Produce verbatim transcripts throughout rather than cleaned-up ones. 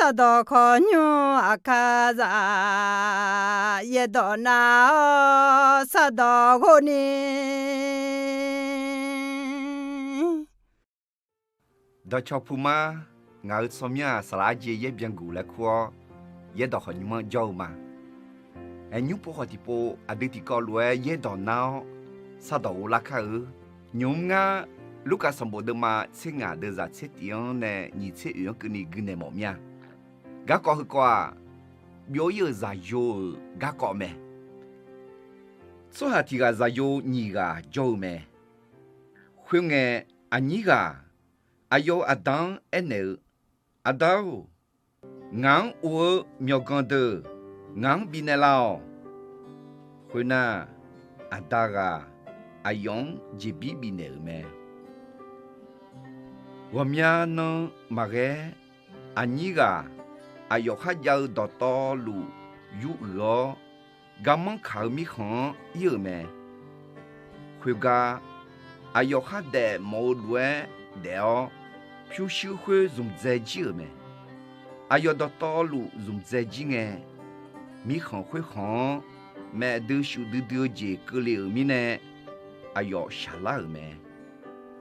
Sardawq khawqnymr aqkar zaq, yaerdawq nav-awr sardawq ghov ni. Dawqcawq puma, ngaq-euq tsawrmyanr-aq, saqlaq arjeq yaer byanguq laer kur-awr, yaerdawq khawqnymr-anr jawr-eu ma. Aer, nymr pov khawf tiqpov aqdui tiqkawv lof-aer yaerdawq nar-awr sardawq ghov lar kar-eu. Nymq-mr ngar, Lurkaf sanqbof deuvma tser ngaq deuvzaq tser tif-anr nae nyiq tser oeq-anr keuvni gui naeq mawf mir-a. Garkawv heukawv-aq, byov-ir-euq zaqyo-euq garkawv mae. Tsawrhaq tiq ghaq zaqyo nyiq ghaq jawr-eu mae. Khoerngae, aqnyir ghaq aqyawf-euq aqda-anr aernaeq-eu, Aqda-or, ngaq-anr of-eu myawqganq deuq ngaq-anr bifnaeq laf-awq. Khoernar, aqda ghaq aqyawf-anr jeqbir bifnaeq-euq mae. Ghawqmya nan maqghae-aer, aqnyir ghaq aqyawf kharjav-eu dawqtawvluf yur uiq-awr, garmanr kaq-eu mirkhanq-anr ir-euq mae. Khoergar, aqyawf khardaef mawf-eu lof-aer daef-awr, pyurshuir khoer zmqdzae jir-euq mae. Aqyawf dawqtawvluf zmqdzae jir ngae, mirkhanq khoerkhanq-anr maef dui shuf duidui-eu jeq keuvle-euq mirnae, aqyawf shaqlar-euq mae.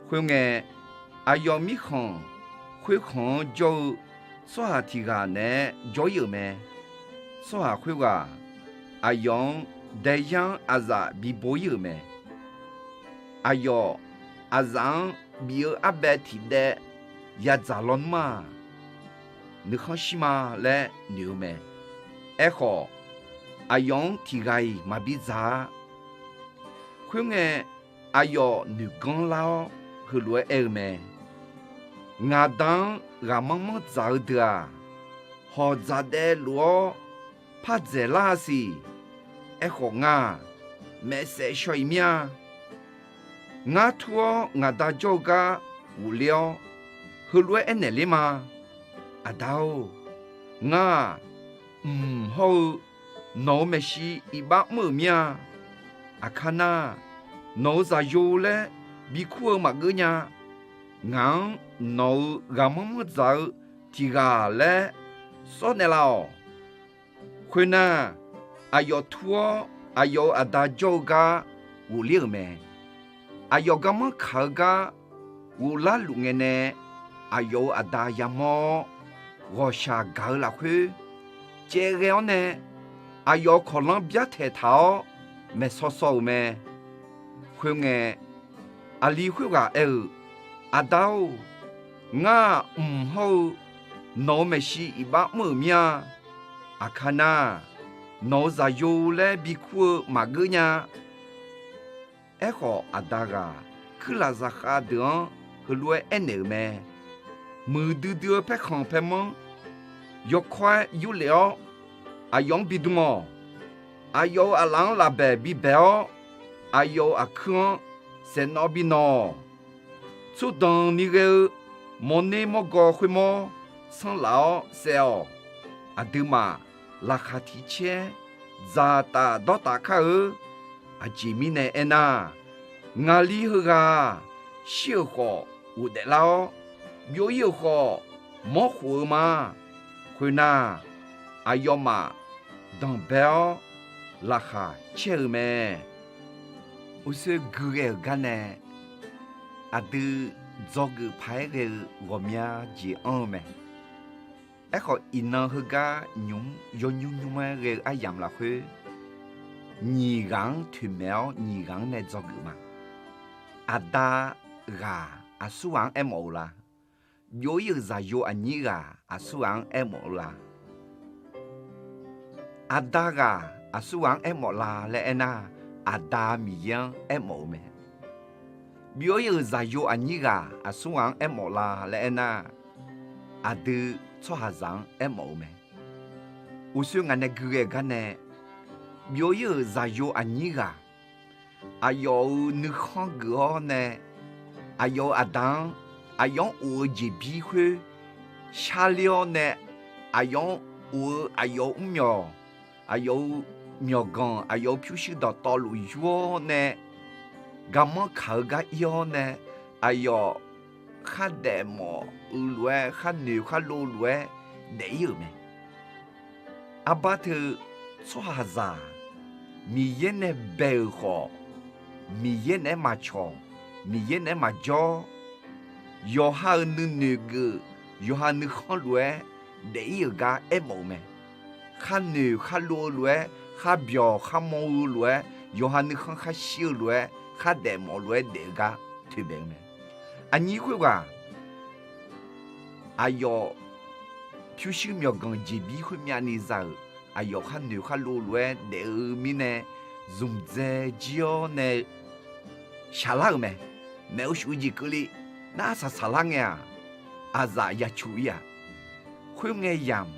Khoerngae, aqyawf mirkhanq khoerkhanq-anr jawr-eu tsawrhaq tiq ghaq naeq-aer jawr-ir-euq mae. Tsawrhaq khoerghaq aqyawf-anr daeyar-anr aqzaf bibo-ir-euq mae. Aqyawf aqzaf-anr bif-eu arbaev tiq daev yadzaq lawnmr-aq, nuikhanr shir ma laer noeq-eu mae. Aerkhawf, aqyawf-anr tiq ghaq-iq maqbi dzaq-a. Khoerngae, aqyawf noeq ganr lar-awr, heulof-aer aer-eu mae. Ngaq da-anr ghaqmanr manr dzaq-eu deuq-aq, hawq dzaq daev lof-awr par dzaeqlar-a siq. Aerkhawf, ngar-aq, maeqsaef shaw-iq mir-a. Ngar tur-awr ngaq da jawr-eu gar ghofler-awr, heulof-aer aernaeq ler ma. Aqda-or, ngar-aq, mq hawr-eu nawq-euq maeqshi iqbax mr-euq mir-a. Aqkar nar, nawq-euq zaqyo laer bikur-eu maqgeur nya. Ngaq-anr nawq-euq ghaqmanr manr dzaq-eu tiq ghaq laer sawr naeqlaf-awq. Khoernar, aqyawf tur-awr aqyawf-euq aqda jawr-eu gar ghofler-euq mae. Aqyawf garmanr kaq-eu gar ghoflar luf ngae nae, aqyawf-euq aqda yamawr-awr, ghawqshaq gaq-eu lafkhoer caev ghae-awr nae, aqyawf-euq kawqlanr byartaeq taq-awr maeqsaw saw-euq mae. Khoerngae, aqli khoerghaq aer-eu, Aqda-or, ngar-aq, mq hawr-eu nawq-euq maeqshi iqbax mr-euq mir-a. Aqkar nar, nawq-euq zaqyo laer bikur-eu maqgeur nya. Aerkhawf, aqda ghaq kuirlaf zaqkhav deuq-anr heulof-aer aernaeq-euq mae. Muiqdui dui-eu paerkhanq paermanr yawkawr-aer yurlef-awr, aqyawf-anr bidm-awq. Aqyawf-euq aqlaf-anr lafbaeq bibaeq-awr, aqyawf-euq aqkuir-anr saeqnawv binawq-awq. Tsawrdanq ni ghae-eu mawrner mawrgaw khoermawr sanrlaf-awr saev-awq. Aqduimaf laqkhaq tiq caer dzaqtaf dawrtaf kar-eu. Aqjeq mirnae aernar, ngaqli heughaq-aq, shir-euq khawf ghofdaef lar-awr, byov-ir-euq khawf mawrkhof-eu ma. Khoernar, aqyawfmaf danqbae-awr laqkhaq caer-eu mae. Uqshoe guighae-euq gar nae aqdui dzawgeuf paq-aer ghae-eu ghawqmya jeq anr-eu mae. Aerkhawf, iqnan heugar nymq-mr yawnymr nymr-aer ghae-eu aryamq lafkhoer, nyiq ghaq-anr toeqmaeq-awr nyiq ghaq-anr nae dzawgeuf ma. Aqda ghaq aqsur ghaq-anr aermawf-eu la? Byov-ir-euq zaqyo aqnyir ghaq aqsur ghaq-anr aermawf-eu la? Aqda ghaq aqsur ghaq-anr aermawf la laer aernar, Aqda Miqyaer-anr aermawf-eu mae. Byov-ir-euq zaqyo aqnyir ghaq aqsur ghaq-anr aermawf la laer aernar, aqdui tsawrhaqzaq-anr aermawf-eu mae. Uqshoe ngaq nae guighae-eu gar nae, byov-ir-euq zaqyo aqnyir ghaq aqyawf-euq nuikhanr geuf-awr nae, aqyawf-euq aqda-anr, aqyawf-anr of-eu jeqbir khoer sharler-awr nae, aqyawf-anr of-eu aqyawf-euq mrmyawq, aqyawf-euq myawqganq, aqyawf-euq pyurshuir dawqtawvluf yur-awr nae, garmanr kaq-eu gar ir-awr nae, aqyawf khardaef mawf-eu lof-aer, kharnoeq kharlov lof-aer daef-ir-euq mae. Arbar teu tsawrhaqzaq Miqyaer nae bae-euq khawf, Miqyaer naeq-aer maqcawq, Miqyaer naeq-aer maqjawr, yawqha-euq nuinoeq geuf, yawqha nuikhanr lof-aer daef-ir-euq gar aermawf-eu mae. Khar noeq khar lov-eu lof-aer, khar byawq khar mawr-eu lof-aer, yawqha nuikhanr khar shir-eu lof-aer, khar daefmawf lof-aer daef-eu gar toeqbaef-eu mae. Aqnyir khoerghaq aqyawf pyurshuir myawqganq jeqbir khoermyavni za-euq, aqyawf khar noeq khar lov lof-aer daef-eu mirnae, zmqdzae jir-awr nae shaqlar-euq mae. Maeq-eu shuf-eu jeq keuvle nar saqsaqlar ngae-aq, aqzaf ya cu-ir-aq. Khoerngae yamq,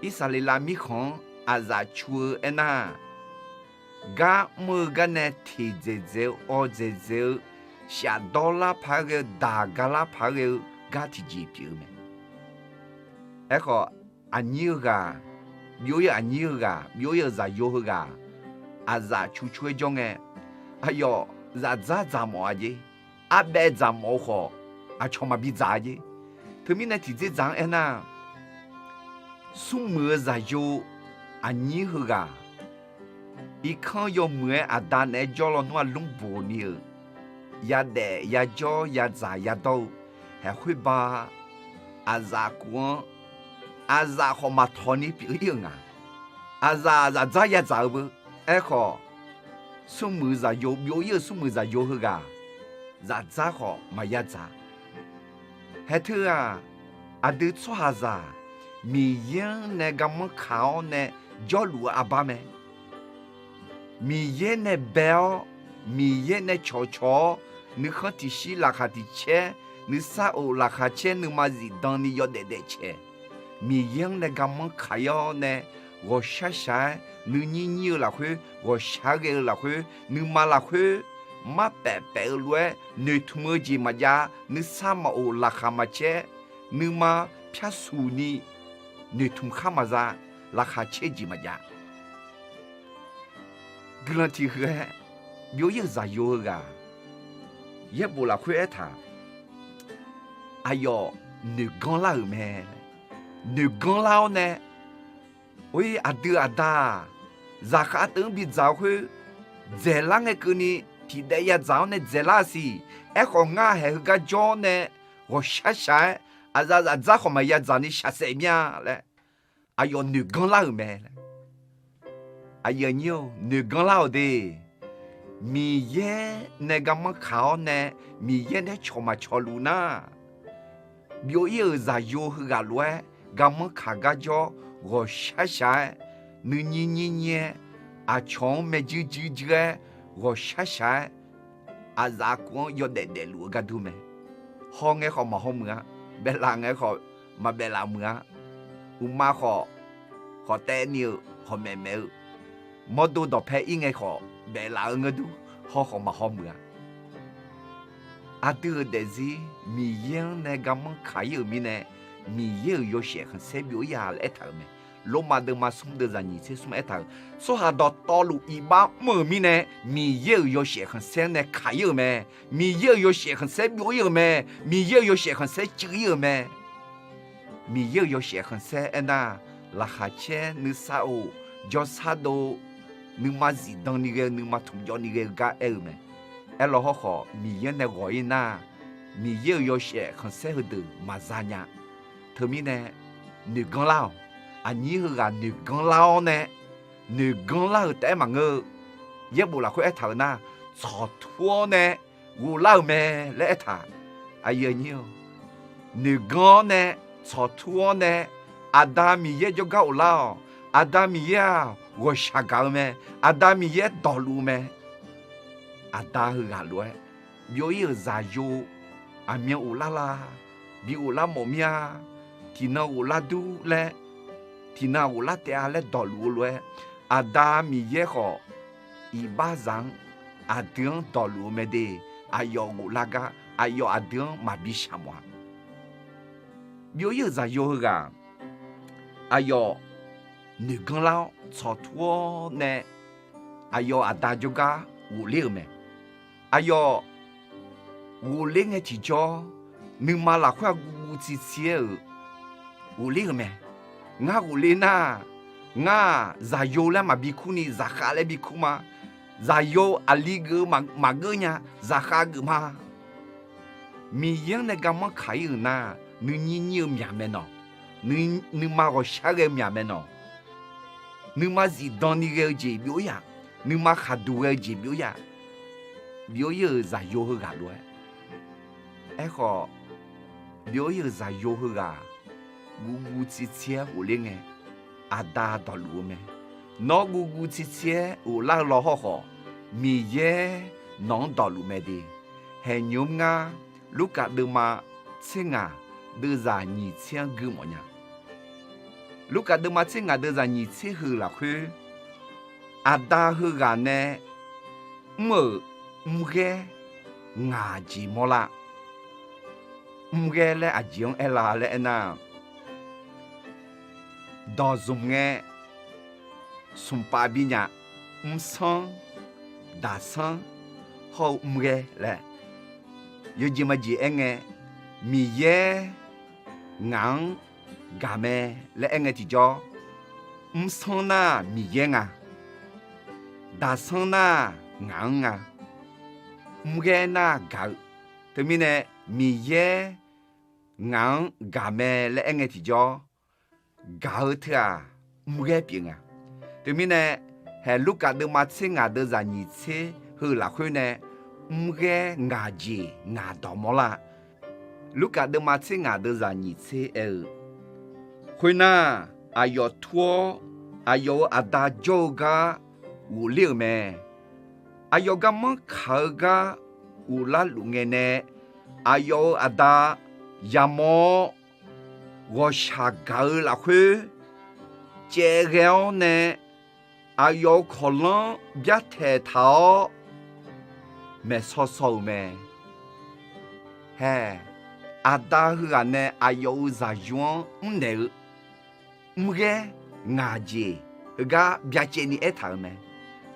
Irsaqleqlav mirkhanq-anr aqzaf cu-eu aernar, gar mr-eu gar nae teq dzaeqdzaeq-eu, awv dzaeqdzaeq-eu, shafdawr lar paq-aer ghae-eu, daq ga lar paq-aer ghae-eu gar tiqjeq pyeuf-eu mae. Aerkhawf, aqnyir heughaq, byov-ir-euq aqnyir heughaq, byov-ir-euq zaqyo heughaq, aqzaf cu cu-aer jawr ngae, aqyawf zafdzar dzaq mawf-a jeq, arbaev dzaq mawf-eu khawf, aqcawq maqbi dzaq-a jeq. Teumirnae tiqdzerdzaq-anr aernar, smrmuiq-eu zaqyo aqnyir heughaq, irkanr yawmuiq-aer aqda naeq-aer jawr lawnmr-aq lmr boq ni-euq, yadaef yajawr yadzaq yadawr-eu, haeq khoerba aqzaf kuf-anr, aqzaf khawf maqtawq ni pyeuf-ir-euq nga. Aqzaf zafdzar yadzaq-eu beu. Aerkhawf, smrmuiq zaqyo, byov-ir-euq smrmuiq zaqyo heughaq, zafdzar khawf maqya dzaq. Haeq teu-aq, aqdui tsawrhaqzaq Miqyaer-anr nae garmanr kaq-awr nae jawrluf-eu arbar mae. Miqyaer nae bae-awr, Miqyaer nae cawqcawq-awr, nuikhanr tiqshir laqkhaq tiqcaer, nuisar of laqkhaq caer, nuima zifdan ni yawdaef daefcae. Miqyaer-anr nae garmanr kaq-ir-awr nae, ghawqshaq shaq-aer nuinyir nyir-eu lafkhoer, ghawqshaq ghae-eu lafkhoer, nuima lafkhoer marpaef paef-eu lof-aer noeqtmq-eu jeq maqjav, nuisar maqof laqkhaq maqcaer, nuima pyarsuq ni noeqtmq khar maqza, laqkhaq caer jeq maqjav. Guiqlanq tiq huiq-aer, byov-ir-euq zaqyo heughaq, yaerbof lafkhoer aertaq, aqyawf noeqganr lar-euq mae. Noeqganr lar-awr nae, or-ir aqdui aqda-aq, zaqkhav teuv-anr bidzaq-eu khoer dzaeqlar ngae keuvni, tiqdaev yadzaq-awr nae dzaeqlar-a siq. Aerkhawf, ngar haeq heugar jawr-awr nae ghawqshaq shaq-aer, aqzaf zafdzar khawf maqya dzaq ni shaqsaef mir-a laer, aqyawf noeqganr lar-euq mae. Aqyuif aqnyir-or, noeqganr lar-awq de. Miqyaer nae garmanr kaq-awr nae, Miqyaer nae cawq maqcawq luf nar, byov-ir-euq zaqyo heughaq lof-aer garmanr kaq gar jawr, ghawqshaq shaq-aer, nuinyir nyir nyir-aer, aqcawq-anr maejuir juir juir-aer, ghawqshaq shaq-aer, aqzaf kuf-anr yawdaef daefluf-eu gar dur mae. Haw ngae khawf maqhaw muiq-a, baeflaf ngae khawf maqbaeflaf muiq-a, uqma khawf khawf taev ni-eu khawf maeqmaeq-eu, mawrdo dawqpae ir ngae khawf baeflaf-eu ngeur dur, haw khawf maqhaw muiq-a. Aqdui-euq daefzir Miqyaer-anr nae garmanr kaq-ir-euq mirnae, Miqyaer-euq yawshaef khanqsaer byov-ir-a laer aertaq-euq mae. Lormav deuvma smr deuvzaq nyiq tser smr aertaq-euq, tsawrhaq dawqtawvluf iqbax mr-euq mirnae, Miqyaer-euq yawshaef khanqsaer nae kaq-ir-euq mae. Miqyaer-euq yawshaef khanqsaer byov-ir-euq mae. Miqyaer-euq yawshaef khanqsaer cuiv-ir-euq mae. Miqyaer-euq yawshaef khanqsaer aernar, laqkhaq caer, nuisar of, jawrsar dov, nuima zifdan ni ghae-eu, nuima tmqjawv ni ghae-eu gar aer-eu mae. Aerlaw hawrkhawf, Miqyaer nae ghawq-ir nar, Miqyaer-euq yawshaef khanqsaer heudeuq maqza nya. Teumirnae, noeqganr lar-awq. Aqnyir heughaq noeqganr lar-awr nae, noeqganr lar-euq taef-aer maqngeur-eu, yaerbof lafkhoer aertaq-euq nar, tsawqtur-awr nae ghoflar-euq mae laer aertaq. Aqyuif aqnyir-or, noeqganr-awr nae, tsawqtur-awr nae, Aqda Miqyaer jawrgar ghoflar-awq. Aqda Miqyaer-aq, ghawqshaq gaq-eu mae. Aqda Miqyaer dawqluf-eu mae. Aqda heughaq lof-aer, byov-ir-euq zaqyo, aqmyan ghoflar la, bi ghoflar mawf mir-a, tiqnan ghoflar dur laer, tiqnan ghoflar taef-a laer dawqluf-eu lof-aer, Aqda Miqyaer khawf, iqbaxzaq-anr, aqdui-anr dawqluf-eu mae de. Aqyawf ghoflar gar, aqyawf aqdui-anr maqbi shaq mawf-a. Byov-ir-euq zaqyo heughaq, aqyawf noeqganr lar-awr tsawqtur-awr nae, aqyawf aqda jawrgar ghofler-euq mae. Aqyawf ghofler ngae tiqjawr, nuima lafkhoer-aq guv guv tsi tsi-aer-euq ghofler-euq mae. Ngar ghofle nar, ngar-aq zaqyo laer maqbi kur ni zaqkhav laer bi kur ma. Zaqyo aqli geuf-eu maqgeur nya, zaqkhav geuf ma. Miqyaer-anr nae garmanr kaq-ir-euq nar, nuinyir nyir-eu myaq mae nawq. Nuima ghawqshaq ghae-eu myaq mae nawq. Nuima zifdan ni ghae-eu jeq byov-ir-aq, nuima khaqduq ghae-eu jeq byov-ir-aq, byov-ir-euq zaqyo heughaq lof-aer. Aerkhawf, byov-ir-euq zaqyo heughaq guvguv tsirtsir-aer ghofler ngae, Aqda dawqluf-eu mae. Nawr guvguv tsirtsir-aer ghoflar-eu law hawrkhawf, Miqyaer nawq-anr dawqluf mae de. Haeqnymr ngar Lurkaf deuvma tser ngaq deuvzaq nyiq tser-anr gui mawf nya. Lurkaf deuvma tser ngaq deuvzaq nyiq tser heu lafkhoer, Aqda heughaq nae mr-euq mrghaer ngaq jeq mawrlar. Mrghaer laer aqjeq-anr aerlar laer aernar, dawq zmq ngae, smqpav bi nya, mrsanr, daqsanr, hawr-eu mrghaer laer, yawjeq majeq aer ngae, Miqyaer ngaq-anr gaq mae laer aer ngae tiqjawr, mrsanr nar Miqyaer nga, daqsanr nar ngaq-anr nga, mrghaer nar gaq-eu. Teumirnae Miqyaer ngaq-anr gaq mae laer aer ngae tiqjawr, gaq-eu teu-aq mrghaer pyeuf nga. Teumirnae, haeq Lurkaf deuvma tser ngaq deuvzaq nyiq tser heu lafkhoer nae, mrghaer ngaq jeq ngaq dawq mawrlar. Lurkaf deuvma tser ngaq deuvzaq nyiq tser aer-eu, khoernar, aqyawf tur-awr aqyawf-euq aqda jawr-eu gar ghofler-euq mae. Aqyawf garmanr kaq-eu gar ghoflar luf ngae nae, aqyawf-euq aqda yamawr-awr, ghawqshaq gaq-eu lafkhoer caevghae-awr nae, aqyawf-euq kawqlanr byartaeq taq-awr maeqsaw saw-euq mae. Haeq, Aqda heughaq nae aqyawf-euq zaqyo-anr mrnaeq-eu mrghaer ngaq jeq heugar byacaevni aertaq-euq mae.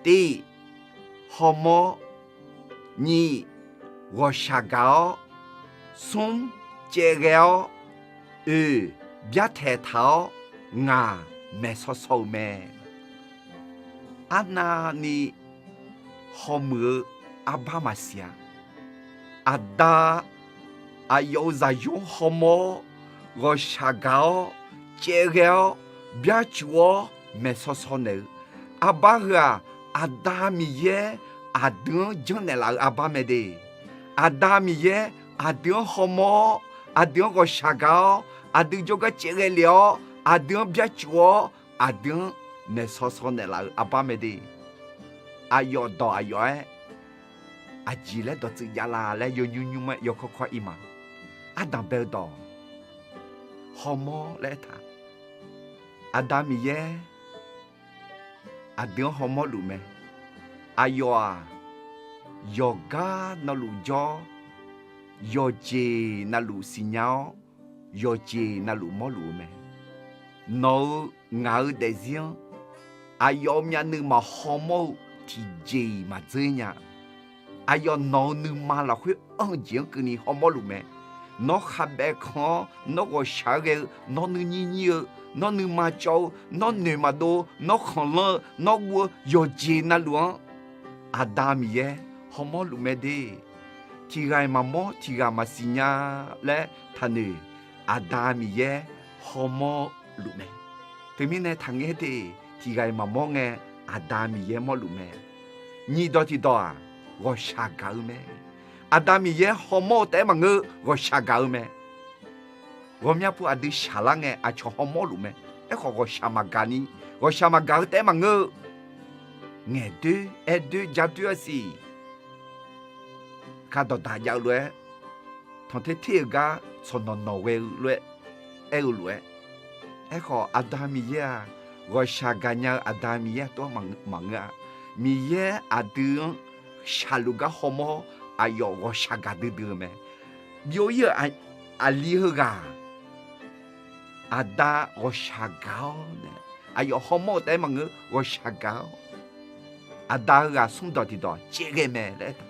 Tiq, hawmawr. Nyiq, ghawqshaq gaq-awr. Smr, caevghae-awr. Oeq, byartaeq taq-awr. Ngaq, maeqsaw saw-euq mae. Arnavni hawmuiq-eu arbar maqsiq-a. Aqda, aqyawf-euq zaqyo-anr hawmawr-awr, ghawqshaq gaq-awr, caevghae-awr, byarcuf-awr maeqsaw saw naeq-eu arbar heu-aq, Aqda Miqyaer aqdui-anr janrnaeq laf-eu arbar mae de. Aqda Miqyaer aqdui-anr hawmawr-awr, aqdui-anr ghawqshaq gaq-awr, aqdui jawrgar caevghae lef-awr, aqdui-anr byarcuf-awr, aqdui-anr maeqsaw saw naeqlaf-eu arbar mae de. Aqyawf dawq aqyawf-aer aqjeq laer dawqtsuif javlar laer yawnymr nymr-aer yawkawr kawr-ir ma. Ardanq bae-eu dawq, hawmawr laer aertaq. Aqda Miqyaer aqdui-anr hawmawr luf mae. Aqyawf-aq, yawqgar navluf jawr-awr, yawqjeq navluf siqnya-awr, yawqjeq navluf mawrluf-eu mae. Nawq-euq ngaq-euq daefzir-anr aqyawf-euq myavnuiv maqhaw mawr-eu tiqjeq-iq maqdzeur nya. Aqyawf nawq-euq nuima lafkhoer anr-eu jeq-anr keuvni hawmawr luf mae. Nawr khavbaev kan-awr, nawr ghawqshaq-aer ghae-eu, nawr nuinyir nyir-eu, nawr nuima cawv-eu, nawr noeq maqdov-eu, nawr khanqlanr-eu, nawr guv-eu yawqjeq navluf-anr Aqda Miqyaer hawmawr luf mae de. Tiqghaq-iq maqmawr, tiqghaq maqsiq nya laer taqnoeq, Aqda Miqyaer hawmawr luf mae. Teumirnae taqngaer de, tiqghaq-iq maqmawr ngae, Aqda Miqyaer mawrluf mae. Nyiq dawq tiqdawq-aq, ghawqshaq gaq-eu mae. Aqda Miqyaer hawmawr-eu taef-aer maqngeur, ghawqshaq gaq-eu mae. Ghawqmya pu aqdui shaqlar ngae aqcawq hawmawr luf mae. Aerkhawf ghawqshaq maqgaq ni, ghawqshaq maqgaq-eu taef-aer maqngeur-eu, ngaeq doer, aer doer, ja doer-a siq. Ka dawqdaq jav-eu lof-aer, tanqter ter-euq gar tsawqnawq nawq ghae-eu lof-aer, aer-eu lof-aer. Aerkhawf Aqda Miqyaer-aq, ghawqshaq gaqnya-eu Aqda Miqyaer aqtov-aer maqngeur-a. Miqyaer aqdui-anr shaqluf gar hawmawr-awr, aqyawf ghawqshaq gaq duidui-eu mae. Byov-ir-euq aqli heughaq, Aqda ghawqshaq gaq-awr nae, aqyawf hawmawr-eu taef-aer maqngeur, ghawqshaq gaq-awr, Aqda heughaq smr dawq tiqdawq caev ghae mae laer aertaq.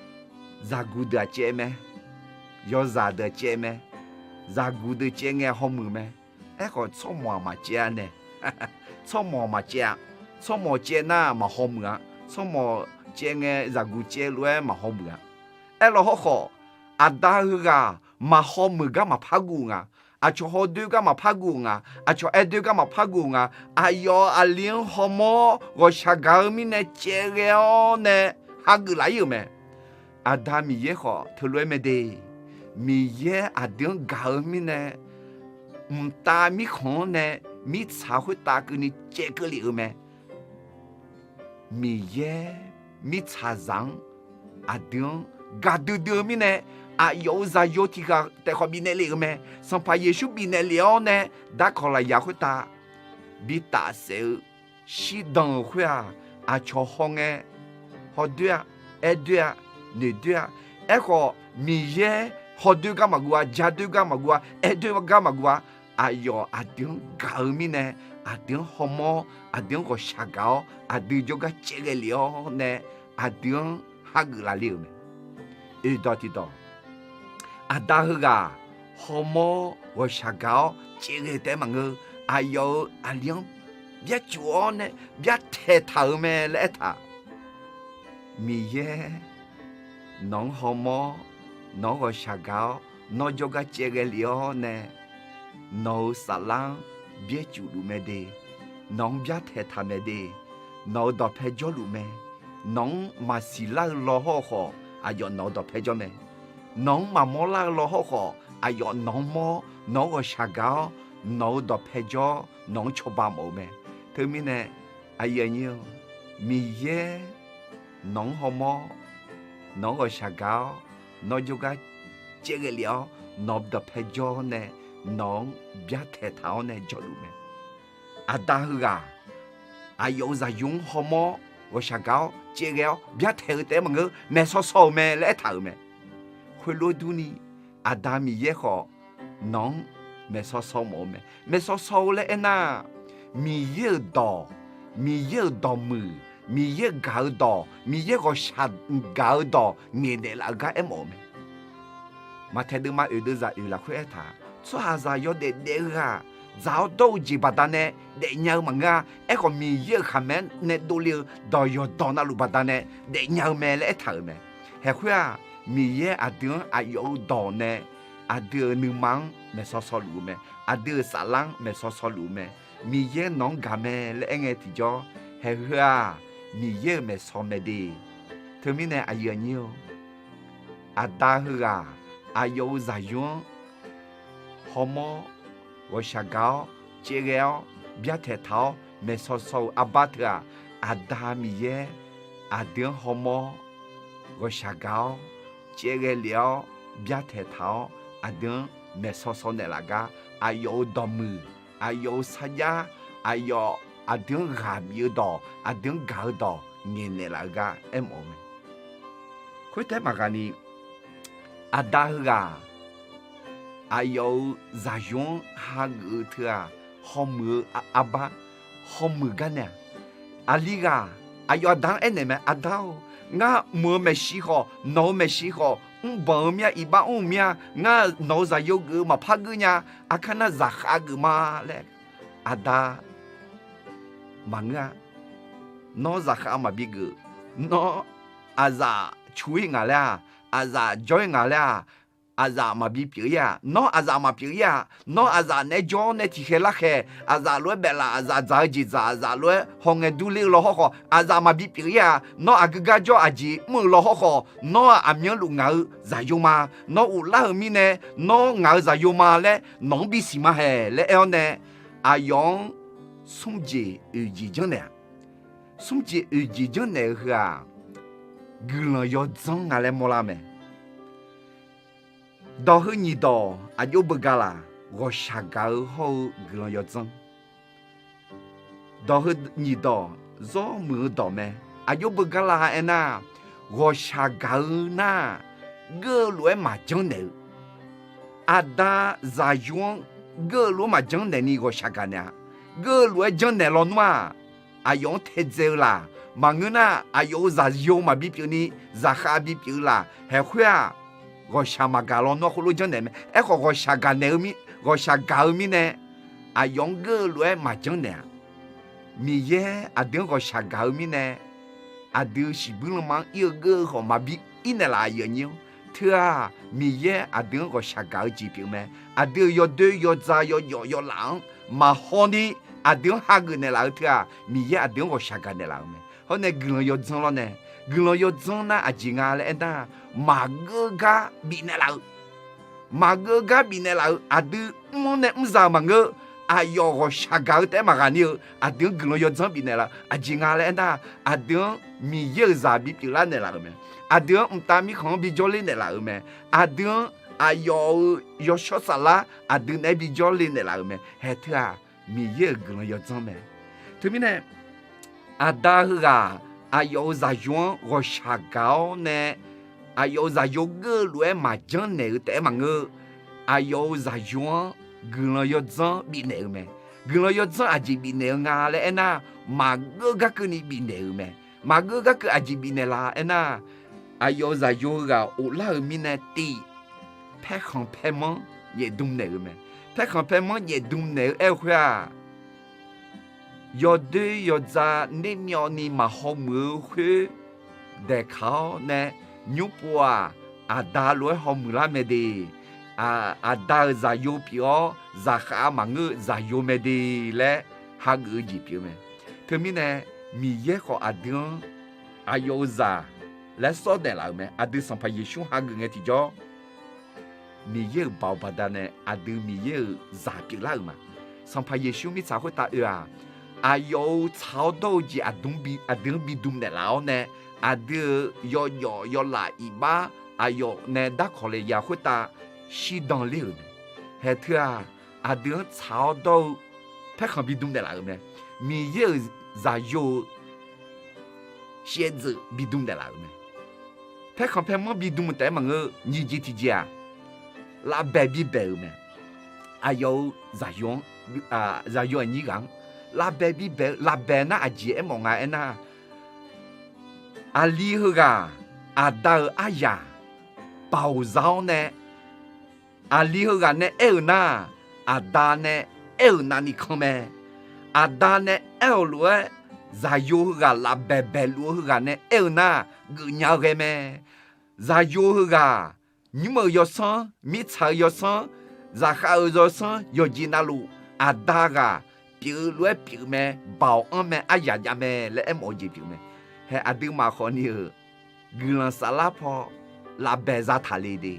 Zaqguq deuq-aq caev mae, yawzaq deuq-aq caev mae, zaqguq deuq caev ngae hawmuiq mae, Aerkhawf tsawrmawq-aq maqcaev-a nae. Tsawrmawq maqcaev-a. Tsawrmawq caev nar maqhaw muiq-a. Tsawrmawq caev ngae zaqguq caev lof-aer maqhaw muiq-a. Aerlawq hawrkhawf, aqda heughaq maqhaw muiq gar maqpar guv nga. Aqcawq hawdoer gar maqpar guv nga. Aqcawq aer doer gar maqpar guv nga. Aqyawf aqli-anr hawmawr ghawqshaq gaq-eu mirnae caev ghae-awr nae hageuf laf-ir-euq mae. Aqda Miqyaer khawf teulof-aer mae de. Miqyaer aqdui-anr gaq-eu mirnae, mqtav mirkhanq-anr nae mirtsaq khoertav keuvni caev keuvlef-euq mae. Miqyaer mirtsaqzaq-anr aqdui-anr gaqdui dui-eu mirnae, aqyawf-euq zaqyo tiqghaq taef khawf bifnaeq lef-euq mae. Sanqpaq Yeqsur bifnaeq lef-awr nae darkawq lafyaq khoertav bitaf saef-eu shirdan-euq khoer-aq, aqcawq hawngae, hawdoer-a, aerdoer-a, noeqdoer-a. Aerkhawf, Miqyaer hawdoer gar maqguv-a, jadoer gar maqguv-a, aerdoer gar maqguv-a. Aqyawf aqdui-anr gaq-eu mirnae, aqdui-anr hawmawr, aqdui-anr ghawqshaq gaq-awr, aqdui jawrgar caev ghae lef-awr nae, aqdui-anr hageuf laf le-euq mae. Oeqdawq tiqdawq, aqda heughaq hawmawr ghawqshaq gaq-awr caev ghae-eu taef-aer maqngeur. Aqyawf-euq aqli-anr byarcuf-awr nae byartaeq taq-euq mae laer aertaq. Miqyaer nawq-anr hawmawr, nawq-anr ghawqshaq gaq-awr, nawr jawrgar caev ghae lef-awr nae, nawq-euq saflar-anr byaercuf luf mae de, nawq-anr byartaeq taq mae de, nawq-euq dawqpae jawrluf mae, nawq-anr maqsiq lar-eu law hawr-eu khawf, aqyawf nawq-euq dawqpae jawr mae. Nawq-anr maqmawr lar-eu law hawr-eu khawf, aqyawf nawq-anr mawr, nawq-anr ghawqshaq gaq-awr, nawq-euq dawqpae jawr, nawq-anr cawba mawf-eu mae. Teumirnae, aqyuif aqnyir-eu, Miqyaer nawq-anr hawmawr, nawq-anr ghawqshaq gaq-awr, nawr jawrgar caev ghae lef-awr, nawq-euq dawqpae jawr nae, nawq-anr byartaeq taq-awr nae jawrluf mae. Aqda heughaq aqyawf-euq zaqyo-anr hawmawr, ghawqshaq gaq-awr caev ghae-awr byartaeq-eu taef-aer maqngeur, maeqshaw shaw-euq mae laer aertaq-euq mae. Khoerlof-aer durni, Aqda Miqyaer khawf nawq-anr maeqshaw shaw mawf-eu mae. Maeqshaw shaw-eu laer aernar, Miqyaer-euq dawq, Miqyaer-euq dawqmuiq, Miqyaer gaq-eu dawq, Miqyaer ghawqshaq gaq-eu dawq ngaeqnaeq laf-eu gar aermawf-eu mae. Maqtaeq deuvma oeq deuvzaq oeq lafkhoer aertaq, tsawrhaqzaq yawdaef daef-eu ghaq, dzaq-awr dawr-eu jeq baqdanae daefnya-eu maqngeur-a. Aerkhawf, Miqyaer-euq khaqmae-anr nae dovle-eu dawq yawqdawq navluf baqdanae daefnya-eu mae laer aertaq-euq mae. Haeq khoer-aq, Miqyaer aqdui-anr aqyawf-euq dawq nae aqdui-euq nuima-anr maeqshaw shaw luf-eu mae. Aqdui-euq saflar-anr maeqshaw shaw luf-eu mae. Miqyaer nawq-anr gaq mae laer aer ngae tiqjawr, haeq heu-aq, Miqyaer-euq maeqshaw mae de. Teumirnae aqyuif aqnyir-eu, aqda heughaq aqyawf-euq zaqyo-anr hawmawr, ghawqshaq gaq-awr, caev ghae-awr, byartaeq taq-awr maeqshaw shaw-eu arbar teu-aq, Aqda Miqyaer aqdui-anr hawmawr, ghawqshaq gaq-awr, caev ghae lef-awr, byartaeq taq-awr, aqdui-anr maeqshaw shaw naeqlaf gar, aqyawf-euq dawqmuiq, aqyawf-euq sarjax, aqyawf aqdui-anr ghaq bif-eu dawq, aqdui-anr gaq-eu dawq ngaeqnaeq laf-eu gar aermawf-eu mae. Khoertaef maqghaq ni, Aqda heughaq aqyawf-euq zaqyo-anr hageuf-eu teu-aq, hawmuiq-eu arbar, hawmuiq gar nae-aq, aqli ghaq aqyawf aqda-anr aernaeq mae, Aqda-or, ngar mq-euq maeqshi khawf, nawq-euq maeqshi khawf, mrbanq-eu mir-a, iqbax mr-euq mir-a, ngar nawq-euq zaqyo geuf-eu maqpar geur nya, aqkar nar zaqkhav geuf ma laer. Aqda maqngeur-a. Nawr zaqkhav maqbi geuf. Nawr aqzaf cu-ir ngaq laer-aq, aqzaf jawr-ir ngaq laer-aq, aqzaf maqbi pyeuf-ir-aq, nawr aqzaf maqpyeuf-ir-aq, nawr aqzaf naeq-aer jawr nae tiqkhaeq larkhaeq, aqzaf lof-aer baeflaf, aqzaf dzaq-eu jeq dzaq, aqzaf lof-aer hawngae durler-eu law hawrkhawf, aqzaf maqbi pyeuf-ir-aq, nawr aqgeu gar jawr aqjeq mr-eu law hawrkhawf, nawr-aq aqmyanluf ngaq-eu zaqyo ma. Nawr ghoflar-euq mirnae, nawr ngaq-euq zaqyo ma laer nawq-anr bisiq ma haeq laer aer-awr nae, aqyawf-anr smr jeq oeq jeq janrnaeq-aq, smr jeq oeq jeq janrnaeq-eu heu-aq, guiqlanq yawdzanr nga laer mawrlar mae. Dawq heu nyiq dawq aqjox beugar laq, ghawqshaq gaq-eu hawr-eu guiqlanq yawdzanr. Dawq heu nyiq dawq zawr muiq-eu dawq mae. Aqjox beugar laq aernar, ghawqshaq gaq-eu nar, geur-eu lof-aer maqjanr naeq-eu, aqda zaqyo-anr geur-eu lof-aer maqjanr naeq ni ghawqshaq gaq naeq-a. Geur-eu lof-aer janrnaeq lawnmr-aq, aqyawf-anr taedzae-eu laq. Maqngeur nar, aqyawf-euq zaqyo maqbi pyeuf ni, zaqkhav bipyeuf-eu laq. Haeq khoer-aq, ghawqshaq maqgaq lawnmr-anr khoerlof janrnaeq mae. Aerkhawf, ghawqshaq gaq naeq-eu mir, ghawqshaq gaq-eu mirnae, aqyawf-anr geur-eu lof-aer maqjanr naeq-a. Miqyaer aqdui-anr ghawqshaq gaq-eu mirnae, aqdui shiqbuir lanma-anr ir-eu geur-eu khawf maqbi ir naeqlaf aqyuif aqnyir-anr. Teu-aq, Miqyaer aqdui-anr ghawqshaq gaq-eu jeq pyeuf mae. Aqdui-euq yawdoer yawdzaq yawjawf yawlaf-anr maqhaw ni aqdui-anr hageuf naeqlaf-eu teu-aq, Miqyaer aqdui-anr ghawqshaq gaq naeqlaf-euq mae. Hawr nae guiqlanq yawdzanr lawr nae, guiqlanq yawdzanr nar aqjeq nga laer aernar, maqgeur gar bifnaeq laf-eu, maqgeur gar bifnaeq laf-eu aqdui mr-anr nae mr za-eu maqngeur. Aqyawf ghawqshaq gaq-eu taef-aer maqghaq ni-eu aqdui-anr guiqlanq yawdzanr bifnaeq laf-eu aqjeq nga laer aernar, aqdui-anr Miqyaer-euq zaq bipyeuf lar naeqlaf-euq mae. Aqdui-anr mqtav mirkhanq-anr bijawr ler naeqlaf-euq mae. Aqdui-anr aqyawf-euq yawshawr saflar aqdui naeq-aer bijawr le naeqlaf-euq mae. Haeq teu-aq, Miqyaer-euq guiqlanq yawdzanr mae. Teumirnae, aqda heughaq aqyawf-euq zaqyo-anr ghawqshaq gaq-awr nae, aqyawf-euq zaqyo geur-eu lof-aer maqjanr naeq-eu taef-aer maqngeur. Aqyawf-euq zaqyo-anr guiqlanq yawdzanr bifnaeq-euq mae. Guiqlanq yawdzanr aqjeq bifnaeq-eu nga laer aernar, maqgeur gar keuvni bifnaeq-euq mae. Maqgeur gar keuv aqjeq bifnaeq laf aernar, aqyawf-euq zaqyo heughaq ghoflar-euq mirnae tiv, paerkhanq paermanr nyaefdm naeq-euq mae. Paerkhanq paermanr nyaefdm naeq-eu aer-eu khoer-aq, yawdoer yawdzaq nermyawvni maqhaw muiq-eu khoer daeqkaq-awr nae, nymr pov-aq, aqda lof-aer haw muiqlar mae de. Aqda-euq zaqyo pyeuf-awr zaqkhav maqngeur-eu zaqyo mae de laer hageuf-eu jeq pyeuf mae. Teumirnae, Miqyaer khawf aqdui-anr aqyawf-euq zaq laer sawr naeqlaf-euq mae. Aqdui Sanqpaq Yeqsur hageuf ngae tiqjawr, Miqyaer-euq baoq baqdanae aqdui Miqyaer-euq zaq pyeuflar-euq ma. Sanqpaq Yeqsur mirtsaq khoertav oe-aq, aqyawf-euq tsaq-awr dawr-eu jeq aqdui-anr bidm naeqlaf-awr nae, aqdui-euq yawjawf yawlaf iqbax aqyawf nae darkawq le ya khoertav shirdan ler-euq mae. Haeq teu-aq, aqdui-anr tsaq-awr dawr-eu paerkhanq bidm naeqlaf-euq mae. Miqyaer-euq zaqyo-eu shaevdzeuf bidm naeqlaf-euq mae. Paerkhanq paermanr bidm taef-aer maqngeur, nyiq jeq tiqjeq-aq, lavbaeq bibaeq-euq mae. Aqyawf-euq zaqyo-anr, zaqyo aqnyir ghaq-anr lavbaeq bibaeq-eu, lavbaeq nar aqjeq aermawf nga aernar, aqli heughaq aqda-euq aryaq baoq za-awr nae, aqli heughaq nae aer-euq nar, aqda nae aer-euq navni kan mae. Aqda nae aer-euq lof-aer, zaqyo heughaq lavbaeq baeqluf-eu heughaq nae aer-eu nar, geufnya-eu ghae mae. Zaqyo heughaq, nymr-euq yawsanr, mirtsaq-euq yawsanr, zaqkhav-euq yawsanr, yawqjeq navluf aqda ghaq pyeuf-eu lof-aer pyeuf mae, baoq anr mae, aryaq jav mae laer aermawf-eu jeq pyeuf mae. Haeq aqduimaf khawfni-euq guiqlanq saflar paw lavbaeq zataq le de.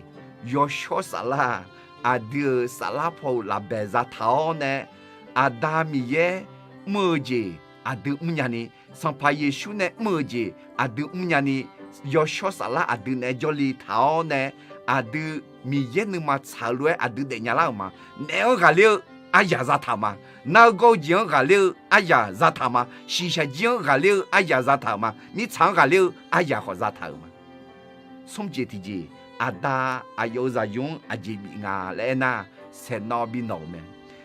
Yawshawr saflar-aq, aqdui-euq saflar paw-euq lavbaeq zataq-awr nae, Aqda Miqyaer mr-eu jeq aqdui mrnya ni, Sanqpaq Yeqsur nae mr-eu jeq aqdui mrnya ni, yawshawr saflar aqdui naeq-aer jawrle taq-awr nae, aqdui Miqyaer nuima tsaq-eu lof-aer aqdui daefnya lar-euq ma. Naef-anr ghaqler-eu aryaq zataq-euq ma. Nar-eu gawr-eu jeq-anr ghaqler-eu aryaq zataq-euq ma. Shiqshaq jir-anr ghaqler-eu aryaq zataq-euq ma. Mirtsaq-anr ghaqler-eu aryaq khawf zataq-euq ma. Smr jeq tiqjeq, aqda aqyawf-euq zaqyo-anr aqjeq bif nga laer aernar, saeqnawv bi nawq-euq mae.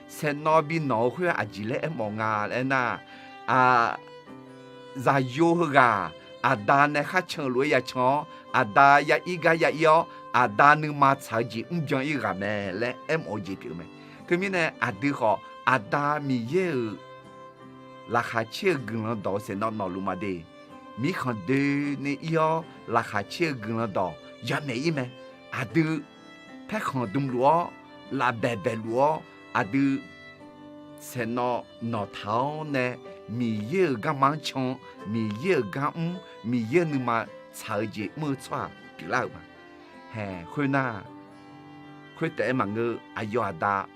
Saeqnawv bi nawq-eu khoer aqjeq laer aermawf nga laer aernar, zaqyo heughaq aqda nae kharcan-eu lof-aer ya can-awr, aqda ya ir gar ya ir-awr, aqda nuima tsaq-eu jeq mrbyan ir ghaq mae laer aermawf-eu jeq pyeuf-eu mae. Teumirnae aqdui khawf, Aqda Miqyaer-euq laqkhaq caer-eu guiqlanq dawq-eu saeqnawv nawqluf ma de. Mirkhanq doeni ir-awr laqkhaq caer-eu guiqlanq dawq yamaeq ir mae. Aqdui paerkhanq dmluf-awr, lavbaeq baeqluf-awr, aqdui saeqnawv nawqtaq-awr nae, Miqyaer-euq garma-anr can, Miqyaer-euq gar mr, Miqyaer nuima tsaq-eu jeq mr-eu tsawrhaq pyeuflar-euq ma. Haeq khoernar, khoertaef-aer maqngeur, aqyawf aqda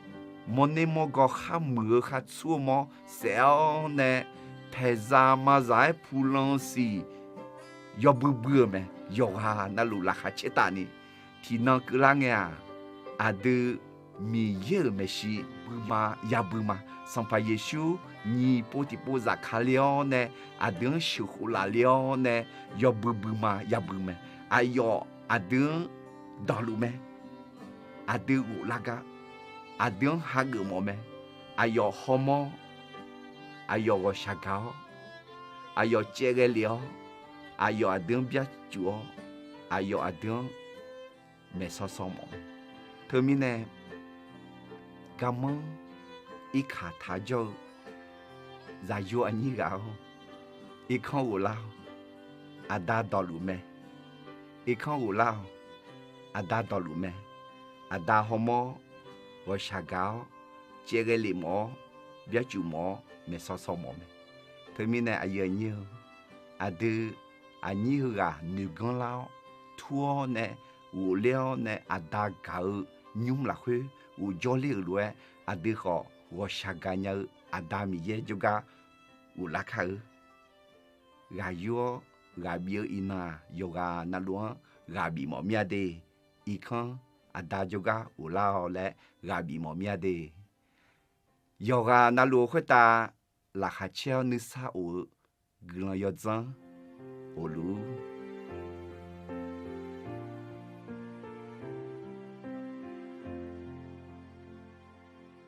mawrner mawrgaw khar muiq-eu khar tsur-eu mawr saef-awr nae, paeqzaq mazaq-aer pulan-eu siq yawbui bui-euq mae. Yawqghaq navluf laqkhaq caertavni tiqnan keuvlar ngae-aq, aqdui Miqyaer-euq maeqshi buima yabui ma. Sanqpaq Yeqsur nyiq pov tiqpov zafkale-awr nae, aqdui-anr sheuqkhof lafle-awr nae, yawbui buima yabui mae. Aqyawf aqdui-anr dawqluf mae. Aqdui ghoflar gar, aqdui-anr hageuf mawf mae. Aqyawf hawmawr, aqyawf ghawqshaq gaq-awr, aqyawf caev ghae lef-awr, aqyawf aqdui-anr byarcuf-awr, aqyawf aqdui-anr maeqsaw saw mawf mae. Teumirnae, garmanr irkaq taq jawr-eu zaqyo aqnyir ghaq-awr, irkanr ghoflar-awq, aqda dawqluf mae. Irkanr ghoflar-awq, aqda dawqluf mae. Aqda hawmawr ghawqshaq gaq-awr, caevghae lef mawf-awr, byarcuf mawf-awr, maeqsaw saw mawf mae. Teumirnae aqyuif aqnyir-eu, aqdui aqnyir heughaq noeqganr lar-awr, tur-awr nae, ghofler-awr nae, aqda gaq-eu nymr lafkhoer ghofjawr ler-euq lof-aer, aqdui khawf ghawqshaq gaq nya-eu Aqda Miqyaer jawrgar ghoflar kar-eu. Ghaq yur-awr ghaq bif-eu iqnan-aq, yawqghaq navluf-anr ghaq bif mawf mir-a de. Irkanr aqda jawrgar ghoflar-awq laer ghaq bif mawf mir-a de. Yawqghaq navluf-eu khoertav laqkhaq caer-awr nuisar of-eu guiqlanq yawdzanr of luf-ur.